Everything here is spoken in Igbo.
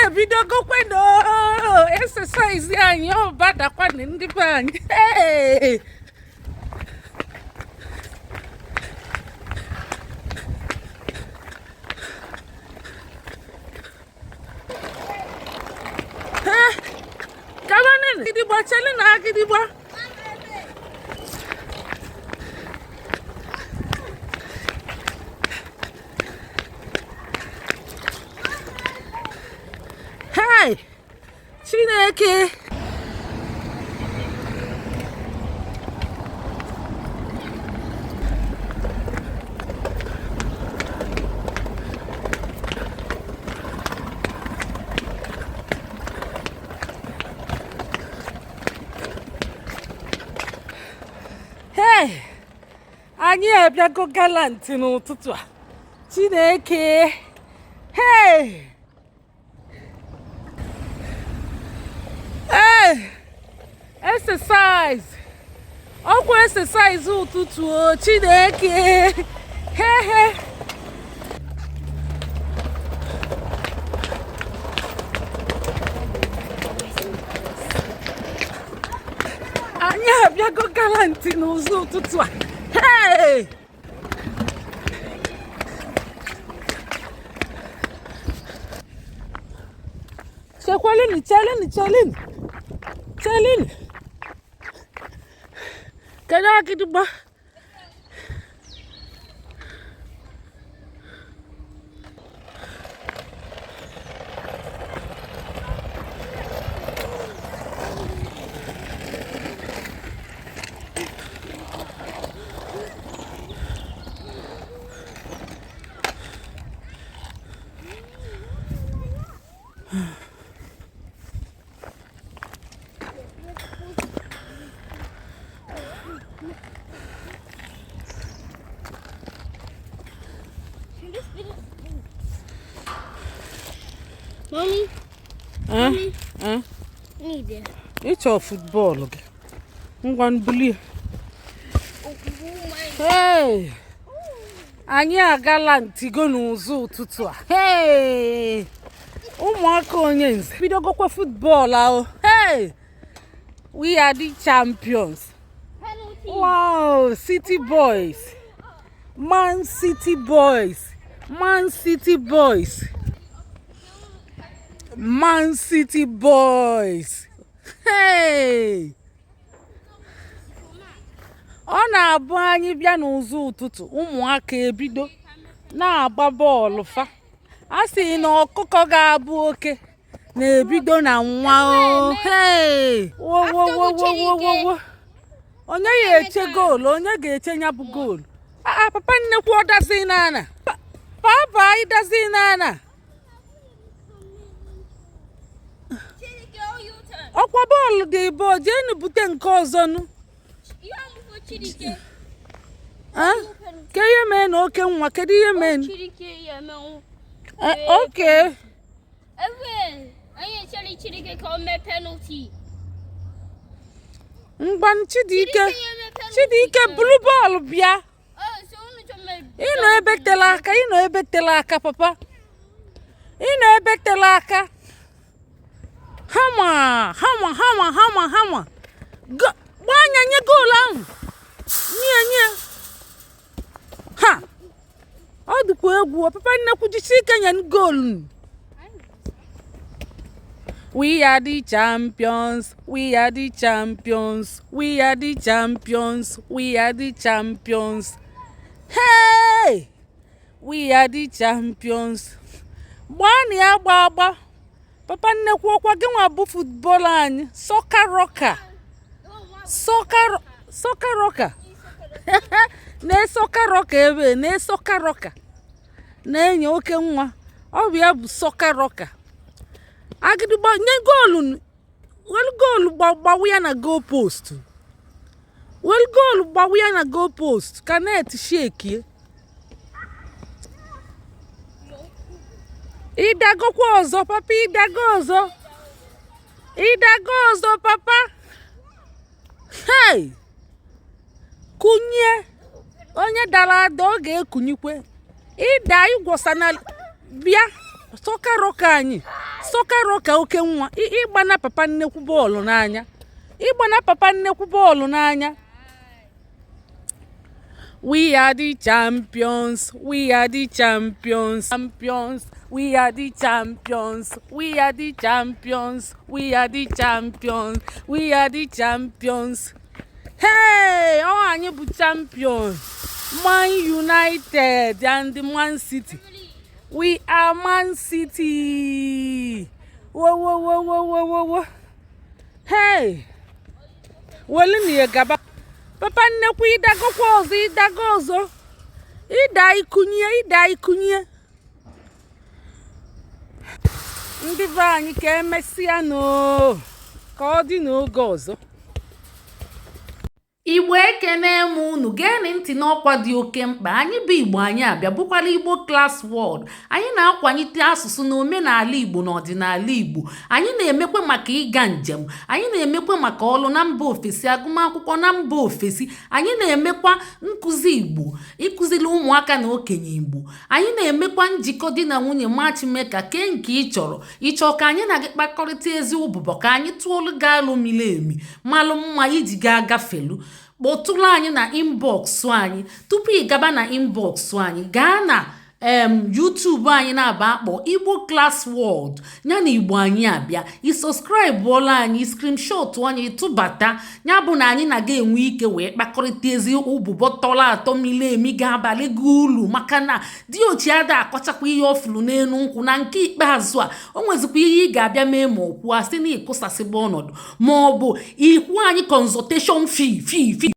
Ebidogokwenụ exercise anyị. Ọ badakwanụ ndị be anyị. Hey! Gabanụ gidigba, chelu na agịdịgba. Hey! Chineke! Hey! Anyị abịago galant n'ụtụtụ a. Chineke! Hey! Hey! Exercise! Ọkwa exercise ụtụtụ o. Chineke! He he! Anyị abịago galant n'ụzọ ụtụtụ a. Hey! Chekwalụnụ, chelụnụ, chelụnụ, chelụnụ. Kedu agịdịgba? Mommy, Eh? Mommy. Eh? Need it. Ị chọọ football gị? Ngwa, bulie. Hey! Anyị agala ntigo n'ụzọ ụtụtụ a. Hey! Ụmụaka onye nze bidogokwa football ahụ. Hey! We are the champions. Penalty. Wow! City boys, Man City boys, Man City boys, Man City boys. Hey! Ọ na-abụ anyị bịa n'ụzọ ụtụtụ, ụmụaka ebido na-agba bọọlụ. Fa a sị na ọkụkọ ga-abụ oke na-ebido na nwa o. Hey! Wo wo wo wo wo wo wo! Onye ya eche goolu? Onye ga-eche ya bụ goolu? Aa, papa nnekwu, ọ dazi n'ana. Papa, ịdazi n'ana. Chidike, oh, your turn. Ọkwa bọọlụ dị ịbụọ, jeenu bute nke ọzọ nụ. You have for Chidike. Ah? Ke ihe mee na oke nwa? Kedu ihe mee? Chidike, yeah, man. Oke. Ewe, anyị chere Chidike ka o mee penalty. Ngwa, Chidike. Chidike ya mee penalty. Chidike, buru bọọlụ bịa. Oh, so unu chọ mee. Ịnọ ebe tela aka, ịnọ ebe tela aka, papa, ịnọ ebe tela aka. Hama, hama, hama, hama, hama! Gbaa anya nye goolu ahụ, nye nye ha. Ọ dịkwa egwu. Papa nnekwu, jisi ike nye goolu. We are the champions, we are the champions, we are the champions, we are the champions. Hey! We are the champions. Gbaanụ ya, gba agba. Papa nnekwu, ọkwa gị nwa bụ football anyị. Soccer rocker. Soccer, soccer rocker. Na soccer rocker ebe, na soccer rocker. Na-enye oke nwa. Ọ bụ ya bụ soccer rocker. Agịdịgba, nye goolu. Welu goolu gbawa ya na goal post. Welu goolu gbawa ya na goal post ka net shekie. Ịdagokwa ọzọ, papa? Ịdago ọzọ? Ịdago ọzọ, papa? Hey! Kụnye onye dara ada, ọ ga-ekunyikwe. Ịda ịgwọsa na bịa. Soccer rocker anyị, soccer rocker, oke nwa. Ịgbana papa nnekwu bọọlụ n'anya, ịgbana papa nnekwu bọọlụ n'anya. We are the champions, we are the champions, champions, we are the champions, we are the champions, we are the champions, we are the champions. Hey, ọ anyị bụ champion. Man United and Man City. We are Man City. Wo wo wo wo wo wo wo. Hey, welu na ya gaba. Papa nnekwu, ịdagokwa ọzọ, ịdago ọzọ, ịda ikunye, ịda ikunye. Ndị be anyị, ka emesịa nụ, ka ọ dị n'oge ọzọ. Igbo, ekene m unu. Geenị ntị n'ọkwa dị oke mkpa. Anyị bụ Igbo, anyị abịa bụkwara Igbo Class World. Anyị na-akwalite asụsụ na omenala Igbo na ọdịnala Igbo. Anyị na-emekwa maka ịga njem, anyị na-emekwa maka ọrụ na mba ofesi, agụmakwụkwọ na mba ofesi. Anyị na-emekwa nkụzi Igbo, ịkụziri ụmụaka na okenye Igbo. Anyị na-emekwa njikọ di na nwunye, matchmaker. Kee nke ị chọrọ? Ịchọ ka anyị na gị kpakọrịta ezi ụbụbọ, ka anyị tụọlụ gị alụ miri emi, malụ mma iji gaa gafelu? Kpọtụrụ anyị na inbox anyị. Tupu ị gaba na inbox anyị, gaa na YouTube anyị na-aba akpọ Igbo Class World, ya na Igbo anyị abịa. Ị subscribe anyị, screenshot anyị tụbata ya, bụ na anyị na-aga enwe ike wee kpakọrịta ezi ụbụbọ tọrọ atọ, miri emi, ga-abalị gị ulu, maka na diochi ada akọchakwa ihe ọfụrụ n'elu nkwụ. Na nke ikpeazụ a, o nwezikwa ihe ị ga-abịa mee ma okwu a sị na ịkụsasịba ọnọdụ, ma ọ bụ ikwu anyị consultation fee.